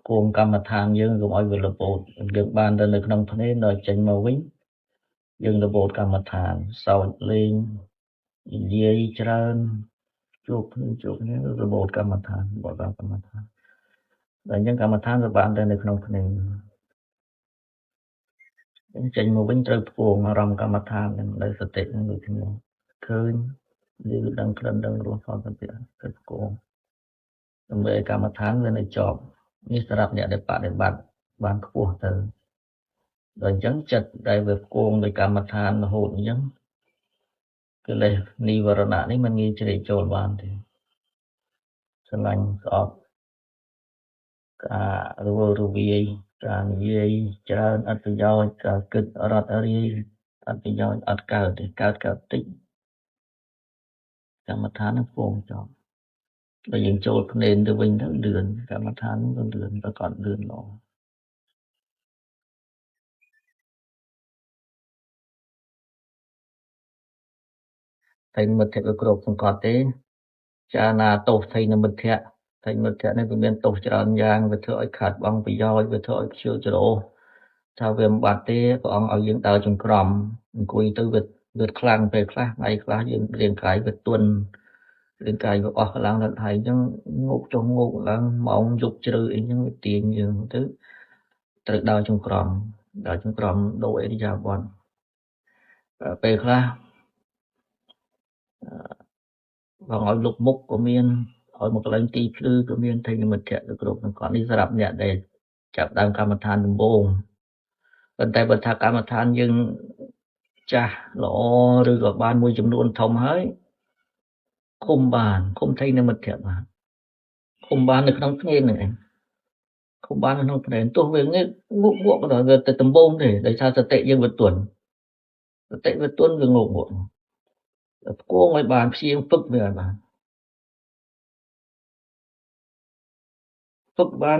គងកម្មដ្ឋានយើងកុំឲ្យវារបូតយើងបានទៅនៅក្នុងភ្នែកដល់ចេញមកវិញយើងរបូតកម្មដ្ឋានសោចលេងនិយាយច្រើនជួបគ្នារបូតកម្មដ្ឋានបត់កម្មដ្ឋានដល់អញ្ចឹងកម្មដ្ឋានវាបានតែនៅក្នុងភ្នែកចេញមកវិញត្រូវផ្គងអារម្មណ៍កម្មដ្ឋាននឹងដោយសតិនឹងដូចគ្នាឃើញឬដឹងក្លិនដឹងរសផលទៅត្រូវផ្គងដើម្បីឲ្យកម្មដ្ឋានវានៅជាប់នេះសម្រាប់អ្នកដែលបដិបត្តិបានខ្ពស់ទៅដល់អញ្ចឹងចិត្តដែលវាផ្គងដោយកម្មដ្ឋានរហូតអញ្ចឹងកិលេសនិវរណៈនេះមិនងាយជ្រែកចូលបានទេស្រឡាញ់ស្អប់ការរវើរវាយការនិយាយច្រើនអត់ប្រយោជន៍ការគិតរត់រាយអត់ប្រយោជន៍អត់កើតទេកើតតិចកម្មដ្ឋាននឹងពងចប់ដល់យើងចូលភ្នែនទៅវិញទៅលឿនកម្មដ្ឋាននឹងក៏លឿនប្រកបលឿនល្អថៃមិត្តភៈគ្រប់សង្កត់ទេចាណាទោសថៃនិមិត្តភៈថៃមិត្តភៈនេះវាមានទោសច្រើនយ៉ាងវាធ្វើឲ្យខាតបង់ប្រយោជន៍វាធ្វើឲ្យខ្ជិលច្រអូសថាវាមិនបាត់ទេព្រះអង្គឲ្យយើងដើរចង្ក្រមអង្គុយទៅវាខ្លាំងពេលខ្លះថ្ងៃខ្លះយើងរាងកាយវាទន់រាងកាយវាអស់កម្លាំងដល់ហើយអញ្ចឹងងោកចុះងោកឡើងម៉ោងយប់ជ្រៅអីចឹងវាទាញយើងទៅត្រូវដើរចង្ក្រមដើរចង្ក្រមដូរអរិយាបថពេលខ្លះបងឲ្យលុបមុខក៏មានឲ្យមកកន្លែងទីភ្លឺក៏មានថៃនិមិត្តៈគ្រប់ទាំងគាត់នេះសម្រាប់អ្នកដែលចាប់ដើមកម្មដ្ឋានដំបូងប៉ុន្តែបើថាកម្មដ្ឋានយើងចាស់ល្អឬក៏បានមួយចំនួនធំហើយឃុំបានឃុំថៃនិមិត្តៈបានឃុំបាននៅក្នុងភ្នែកហ្នឹងឯងឃុំបាននៅក្នុងភ្នែកទោះវាងើងក់ងក់ក៏ដោយវាទៅដំបូងទេដោយសារសតិយើងវាទន់សតិវាទន់វាងក់ងក់ផ្គងឲ្យបានព្យាយាមហ្វឹកវាឲ្យបានហ្វឹកបាន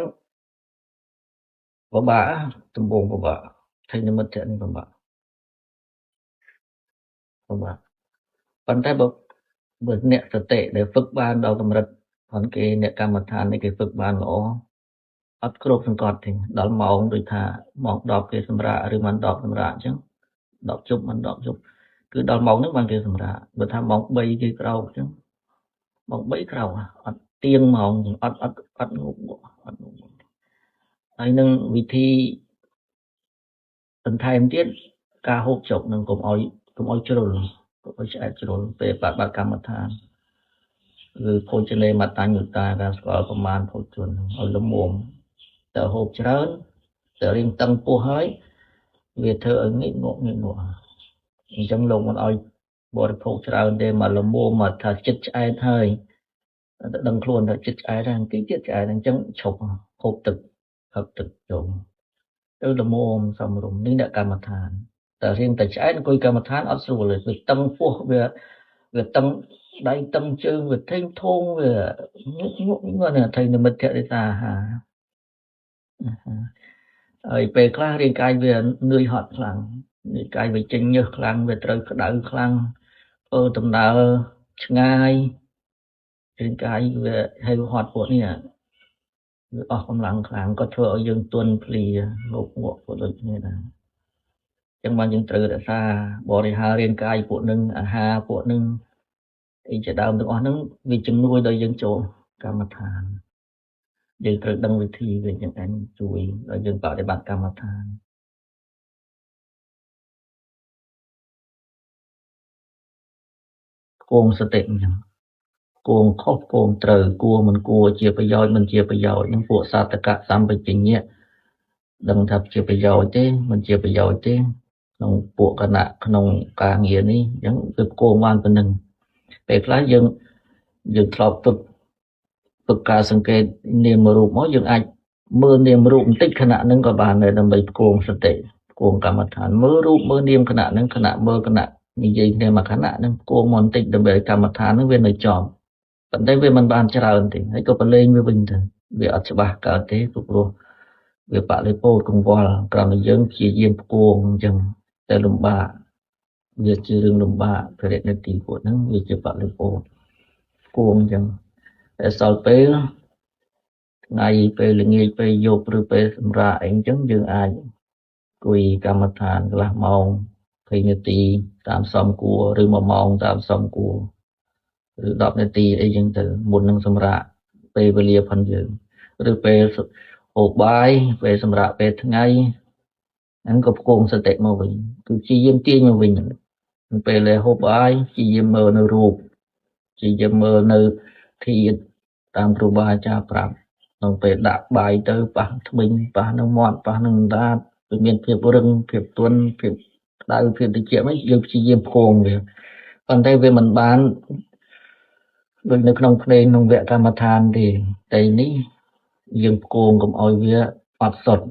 ពិបាកដំបូងពិបាកថៃនិមិត្តៈនេះពិបាកប៉ុន្តែបើអ្នកសតិដែលហ្វឹកបានដល់កម្រិតផងគេអ្នកកម្មដ្ឋាននេះគេហ្វឹកបានល្អអត់គ្រប់សង្កត់ទេដល់ម៉ោងដូចថាម៉ោង10គេសម្រាកឬមិន10សម្រាកអញ្ចឹង10ជប់មិន10ជប់គឺដល់ម៉ោងហ្នឹងបានគេសម្រាកបើថាម៉ោង3គេក្រោកអញ្ចឹងម៉ោង3ក្រោកអត់ទៀងម៉ោងអត់អត់អត់ងប់អត់ងប់ហើយនឹងវិធីបន្ថែមទៀតការហូបចុកនឹងកុំឲ្យជ្រុលកុំឲ្យឆ្អែតជ្រុលពេលបដិបត្តិកម្មដ្ឋានឬភោជនេមតញ្ញតាការស្គាល់ប្រមាណភោជនឲ្យល្មមតែហូបច្រើនតែរៀងតឹងពោះហើយវាធ្វើឲ្យងាកងក់អញ្ចឹងលោកមិនឲ្យបរិភោគច្រើនទេមកល្មមមកថាចិត្តឆ្អែតហើយតែដឹងខ្លួនថាចិត្តឆ្អែតហើយអង្គចិត្តឆ្អែតអញ្ចឹងឈប់ហូបទឹកផឹកទឹកចូលទៅល្មមសមរម្យនេះអ្នកកម្មដ្ឋានតែរៀងតែឆ្អែតអង្គុយកម្មដ្ឋានអត់ស្រួលទេវាតឹងពោះវាតឹងដៃតឹងជើងវាធេងធងវាងក់ងក់នេះថៃនិមិត្តរិតាអាហារហើយពេលខ្លះរាងកាយវានឿយហត់ខ្លាំងរាងកាយវាចេញញើសខ្លាំងវាត្រូវក្តៅខ្លាំងធ្វើដំណើរឆ្ងាយរាងកាយវាហេវហត់ពួកនេះវាអស់កម្លាំងខ្លាំងក៏ធ្វើឲ្យយើងទន់ភ្លាងោកងក់ពួកដូចគ្នាដែរចឹងបានយើងត្រូវរក្សាបរិហាររាងកាយពួកនឹងអាហារពួកនឹងអីជាដើមទាំងអស់ហ្នឹងវាជំនួយដល់យើងចូលកម្មដ្ឋានយើងត្រូវដឹងវិធីវាចឹងឯងជួយដល់យើងបដិបត្តិកម្មដ្ឋានគងសតិអញ្ចឹងគងខុសគងត្រូវគួរមិនគួរជាប្រយោជន៍មិនជាប្រយោជន៍នឹងពួកសតកសម្បជញ្ញៈដឹងថាជាប្រយោជន៍ទេមិនជាប្រយោជន៍ទេក្នុងពួកគណៈក្នុងការងារនេះអញ្ចឹងគឺគងបានប៉ុណ្្នឹងពេលខ្លះយើងធ្លាប់ฝึកការសង្កេតនាមរូបមកយើងអាចមើលនាមរូបបន្តិចខណៈហ្នឹងក៏បានដែរដើម្បីផ្គងសតិផ្គងកម្មដ្ឋានមើលរូបមើលនាមខណៈហ្នឹងខណៈមើលខណៈនិយាយគ្នាមួយខណៈហ្នឹងផ្គងមកបន្តិចដើម្បីឲ្យកម្មដ្ឋានហ្នឹងវានៅចំប៉ុន្តែវាមិនបានច្រើនទេហើយក៏ប្រឡែងវាវិញទៅវាអត់ច្បាស់កើតទេព្រោះវាបរិពោធកង្វល់ក្រោមយើងព្យាយាមផ្គងអញ្ចឹងតែលំបាកវាជារឿងលំបាកភិរិយនីតិពួកហ្នឹងវាជាបរិពោធផ្គងអញ្ចឹងតែសល់ពេល ថ្ងៃពេលល្ងាចពេលយប់ឬពេលសម្រាកអីអញ្ចឹងយើងអាចអង្គុយកម្មដ្ឋានកន្លះម៉ោង20នាទីតាមសមគួរឬ1ម៉ោងតាមសមគួរឬ10នាទីអីចឹងទៅមុននឹងសម្រាកពេលវេលាផងយើងឬពេលហូបបាយពេលសម្រាកពេលថ្ងៃហ្នឹងក៏ផ្គងសតិមកវិញគឺព្យាយាមទាញមកវិញពេលដែលហូបបាយព្យាយាមមើលនៅរូបព្យាយាមមើលនៅធាតុតាមគ្រូបាអាចារ្យប្រាប់ក្នុងពេលដាក់បាយទៅប៉ះធ្មេញប៉ះនឹងមាត់ប៉ះនឹងអណ្ដាតវាមានភាពរឹងភាពទន់ភាពក្តៅភាពត្រជាក់មិនយើងព្យាយាមផ្គងវាប៉ុន្តែវាមិនបានដូចនៅក្នុងភ្នែកក្នុងវគ្គកម្មដ្ឋានទេតែនេះយើងផ្គងកុំឲ្យវាអត់សុទ្ធ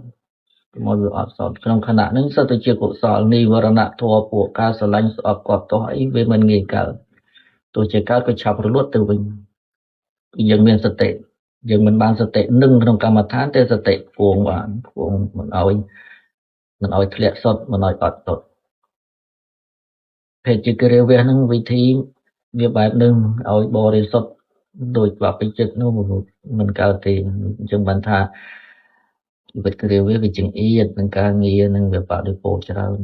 កុំឲ្យវាអត់សុទ្ធក្នុងខណៈហ្នឹងសុទ្ធតែជាកុសលនិវរណៈធម៌ពួកការស្រឡាញ់ស្អប់កប់ទោសអីវាមិនងាយកើតទោះជាកើតក៏ឆាប់រលត់ទៅវិញយើងមានសតិយើងមិនបានសតិនឹងក្នុងកម្មដ្ឋានទេសតិផ្គងបានផ្គងមិនឲ្យធ្លាក់សុទ្ធមិនឲ្យអត់សុទ្ធភេទជាគិរិវៈហ្នឹងវិធីវាបែបនឹងឲ្យបរិសុទ្ធដោយបព្វជិតនោះមិនកើតទេអញ្ចឹងបានថាជីវិតគិរិវៈវាចង្អៀតនឹងការងារនឹងវាបដិពោច្រើន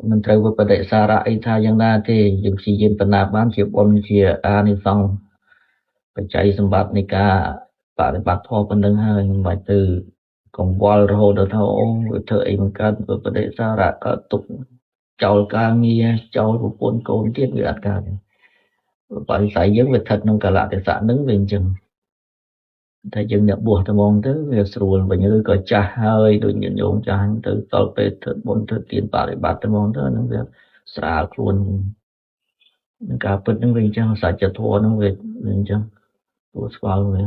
មិនត្រូវវិបដិសារៈអីថាយ៉ាងណាទេយើងព្យាយាមបណ្ណាបានជាបុណ្យជាអានិសង្សបច្ច័យសម្បត្តិនៃការបដិបត្តិធម៌ប៉ុណ្្នឹងហើយមិនបាច់ទៅកង្វល់រហូតដល់ថាអូវាធ្វើអីមិនកើតវិបដិសារៈកើតទុកចោលការងារចោលប្រពន្ធកូនទៀតវាអត់កើតបរិស័យយើងវាស្ថិតក្នុងកាលៈទេសៈនឹងវាអញ្ចឹងតែយើងអ្នកបួសតែហ្មងទៅវាស្រួលវិញឬក៏ចាស់ហើយដូចញាតិញោមចាស់ទៅដល់ពេលធ្វើបុណ្យធ្វើទានបរិបត្តិតែហ្មងទៅហ្នឹងវាស្រាលខ្លួននឹងការពិតហ្នឹងវាអញ្ចឹងសច្ចធម៌ហ្នឹងវាអញ្ចឹងព្រោះស្គាល់វា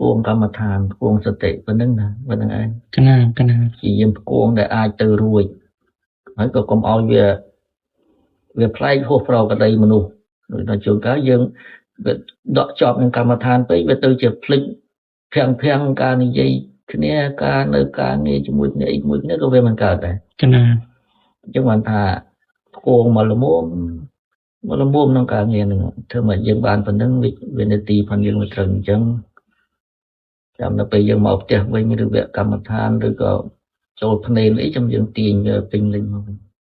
គួងកម្មដ្ឋានគួងសតិប៉ុណ្្នឹងណាប៉ុណ្្នឹងឯងកណាកណាជាយាមគួងដែលអាចទៅរួចហើយក៏កុំឲ្យវាប្លែកហួសប្រកដីមនុស្សដូចដល់ជួនកាលយើងវាដកជាប់នឹងកម្មដ្ឋានពេកវាទៅជាភ្លេចភាំងភាំងការនិយាយគ្នាការនៅការងារជាមួយគ្នាអីមួយគ្នាក៏វាមិនកើតដែរកណាអញ្ចឹងបានថាគួងមកល្មមមកល្មមក្នុងការងារហ្នឹងធ្វើមកយើងបានប៉ុណ្្នឹងវិនាទីផងយើងវាត្រូវអញ្ចឹងចាំដល់ពេលយើងមកផ្ទះវិញឬវគ្គកម្មដ្ឋានឬក៏ចូលភ្នែនអីចាំយើងទាញវាពេញលេញមកវិញ